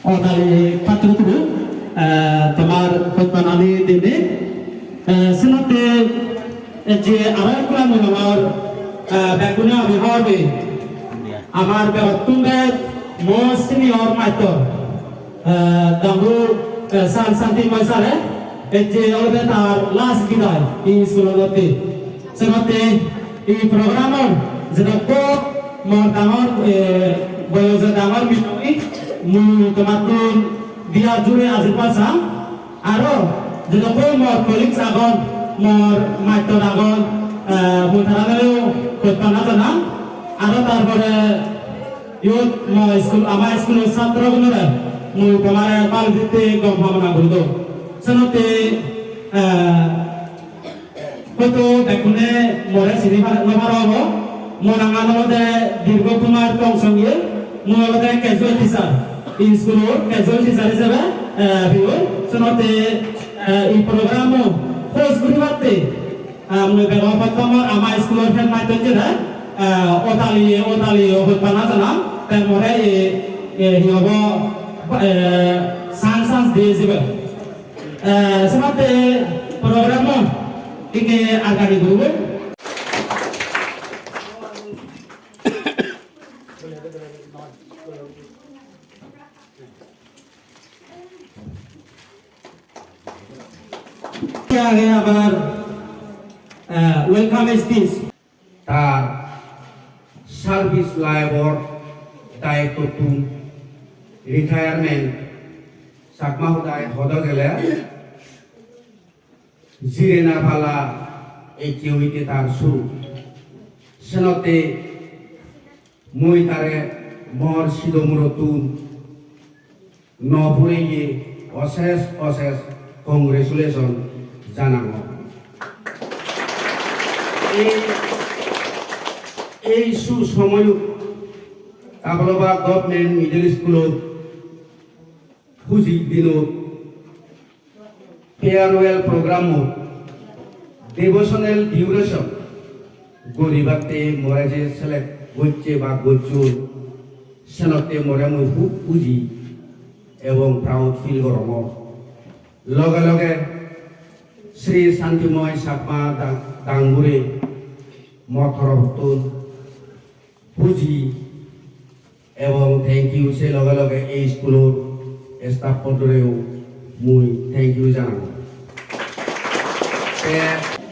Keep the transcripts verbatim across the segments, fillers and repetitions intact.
Otali pattur turu, eh, tomar hojpanani dine, eh, senotte, eh, je aro ekkan mui amar, eh, bekkune ami hobor pei, amar begottun bej most senior mastor, eh, Dangu, eh, Sir Santi Moy sir-e, ejje olode tar last bidai ei school-otte. Senotte ei program-or jedokko mor dangor, eh, boyojo dangor mithuni mui tomattun diya jure ajir pasang. Aro jedokko mor colleagues agon, mor mastor agon, eh, mui tarareyo hojpana janang. Aro tar pore iyot mo school, ama school-o satro gunore mui tomare bhalo ditte gom hamona guri dong. Senotte, eh, hoito bekkune more sini pare, no paro obo. Mo nangan olode Dirgo Kumar Tongsongye, mui olode casual teacher, school-or casual teacher hisebe, eh, piyong. Senotte, eh, ei program-o host guribatte, eh, mui bego pottomor ama school-or headmaster jere, eh, otali, otali hojpana janang, te more ei, ei hi hobo, eh, chance, chance diye jibe. Eh, senotte program-o ikke argani guribo. Age abar, eh, welcome speech. Tar service life-or daittottun retirement Chakma hodai hodo gele jirena pala ecche oide tar suru. Senotte mui tare mor sido murottun no pureye osesh osesh congratulation janangor. Ei, ei susomoyot Tabalobag Government Middle School-ot hujir dinot farewell program-ot devotional duration guribatte more je select gocche ba gocchon, senotte more mui hub huji ebong proud feel gorongor. Loge loge Sri Santimoy Chakma dang-, dangure mo toropottun huji ebong thank you, se loge loge ei school-or staff-oreo mui thank you janangor. Te,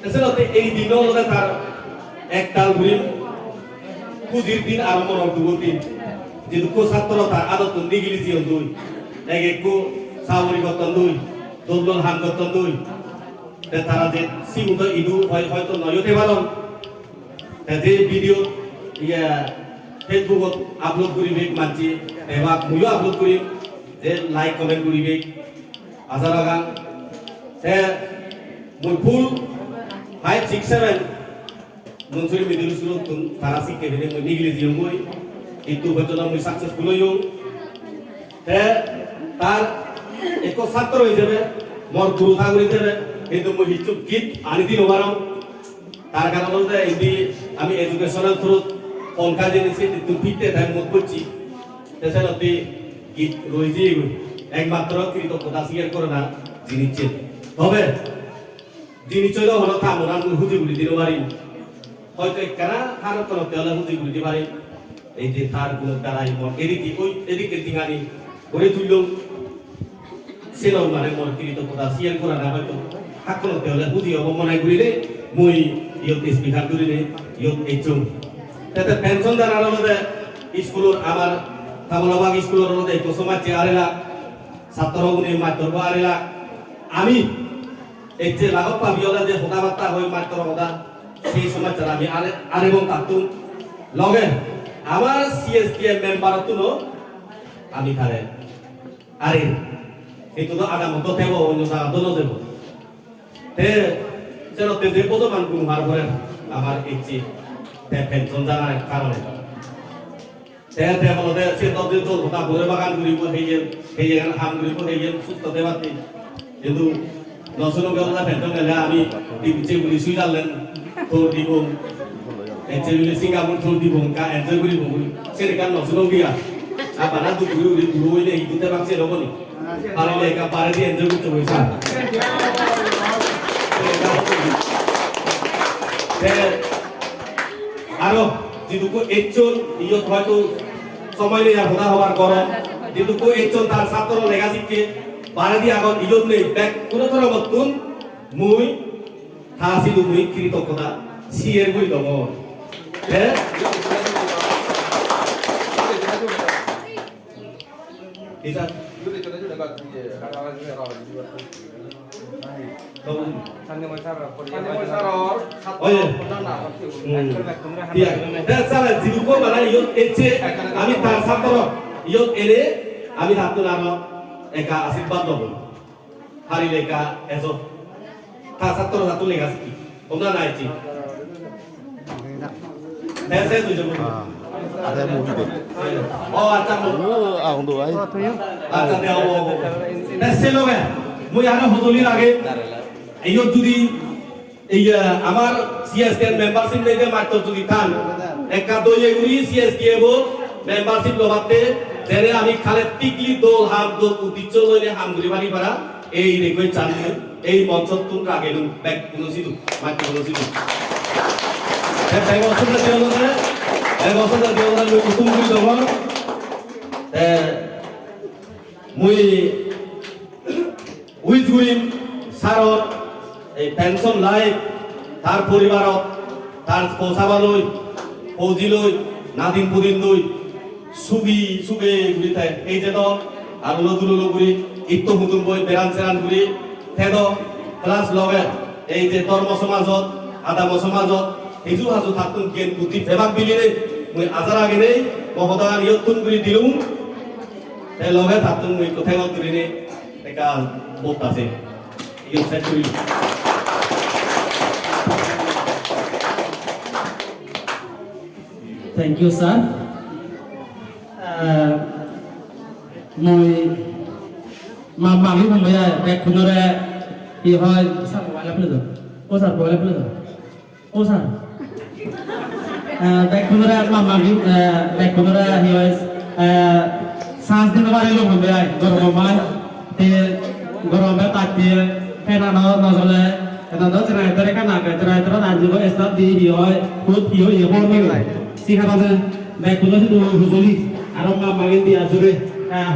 te senotte ei dino olode tar ektal guri hujir din aro monor dugo din. Jedukko satro tar adottun nigili jeyon doi, ek ekko sagori gotton doi, dol dol ham gotton doi. Te tara je sigun do idu hoi-, hoito noi ode paron. Te je video, iye, Facebook-ot upload guribek manche, te ba muiyo upload gurim, je like, comment guribek, aja ragang. Te mui full five, six, seven Munsuri Middle School-ottun tara sikke pine mui nigili jeyongoi, hintu bojjono mui successful oyong. Te tar ekko satro hisebe, mor guru thakur hisebe, hintu mui hissu gift ani di no parong. Tar karon olode indi ami educational through-t honka jinis se dittun pitte tai mot bocchi. Te senotte gift roi jeyegoi. Ekmatro kritoggota sigar gorana jinis se. Tobe jinis hono ta monan mui huji guri di no parim. Hoito ekkana harottanotte ole huji guri di parim. Ei je tar guno darai mor edike oi, edike tingani guri tullong. Senor mane mor kritoggota siyan gorana hoito hakkonotte ole huji obo mone gurinei mui iyot speaker gurinei iyot ecchong. Te te pension janar olode iskulor, amar Tabalobag iskulor olode ekko somajje arela, satro gune mastor bo arela. Ami ecche lagok pabi ole je hoda batta hoi mastor hoda, sei somajjar ami are, arebong tattun. Loge amar C S T M member-ottuno ami tare arir. Hintu do adamot do thebo, onno jagat do no jebo. Te senotte je bojoman gum har gore amar ecche te pension janar karone. Te, te olode se to je dol hoda, bore bagan guribo, heyen, heyen ham guribo, heyen susto thebatte. Hintu no suno gele na pension gele ami dibicche guri Switzerland tour dibo. Ecche guri Singapore tour dibo, ka enjoy guribo guri. Sere kan no suno giya. Abana du guri guri guru hoile hintu Bangse lobo ni. Parile ekka baredi enjoy gotto goi sir. Te aro jidukku ejjon, iyot hoito somoy nei ar hoda hobar gorom. Jidukku ejjon tar satro lega sikke, baredi agon, iyot nei, bekkuno torobottun mui ta sidu mui kritoggota siyer guri dongor. Te Isa. Oye. Hmm. Iya. Te sir, jidukko mane iyot ecche, ami tar satro iyot ele, ami tattun aro ekka ashirbad lobo. Parile ekka ejo. Ta satro tattun lega sikki. Honna na ecche. Te se tui jabo. Ah, ada movie de. O, accha, mo- Oh, ah, undo ai. Accha, de, o, o, o. Te se loge, mui aro hojoli lage. Iyot judi, ei, ah, amar C S K membership nei de mattor judi than, ekka doye guri C S K bo membership lobatte, jene ami collectively dol ham, dol uddiccho loine ham guri pari para, ei request chan. Ei monchottun ragelung bekkuno sidu, mattoguno sidu. Te bego sode degongore, bego sode degongore mui hukum guri dongor. Te mui wish gurim sir-or ei pension life, tar poribarot, tar pousabaloi, poujiloi, nadin pudinloi, sugi suge guri te ei je do, alulo dululo guri, itto hudum boi beran seran guri te do, plus loge ei je dhormo somajot, adamo somajot, hiju haju tattun gyan buddhi pebak bilinei mui aja raginei mo hodagan iyottun guri dilung, te loge tattun mui ikko thengot gurinei ekka botta se. Iyot set guri. Thank you, sir. Ah, mui ma-, magi mui bekkunore hi hoi, sir, mobile pele do. O sir, mobile pele do. O sir. Ah, bekkunore ma-, magi, ah, bekkunore hi hoi, ah, sans dino pari lo mui ai, goromo mai. Te goromo tatte fan ano no jole, eno do generator ekkan age, generator an jibo start di hi hoi, hut hi hoi, hoi ni hoi. Si karone bekkuno sidu hujuli, aro ma-, magin di ajure. Ah.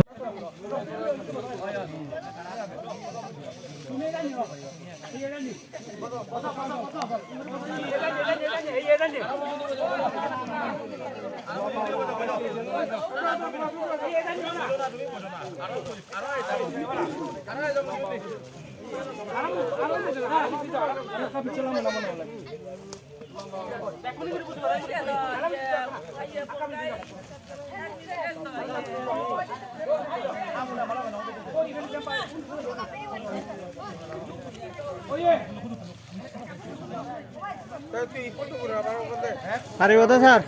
Paribo to, sir?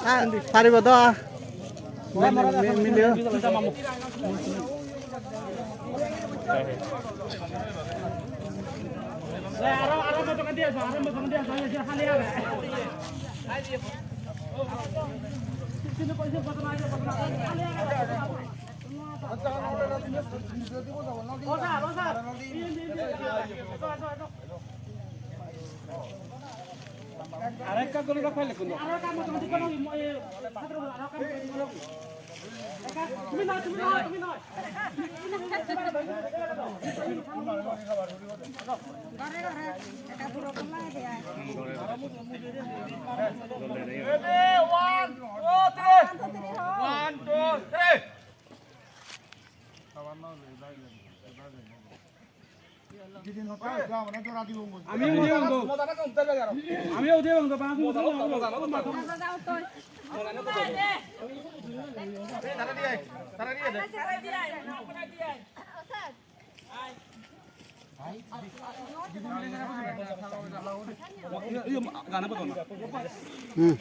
Ah, paribo to, ah. Mi-, mi-, milio. আরেকটা করে রাখাইলে কোন? তুমি না, তুমি না, তুমি না। ঘরে ঘরে এটা পুরো খোলা আছে। Ready, one, two, three. One, two, three. আমিও উদয় বন্ধ। আমিও উদয় বন্ধ, বাংলা মজা, মজা, মজা। এই গানে বলো না। হুম।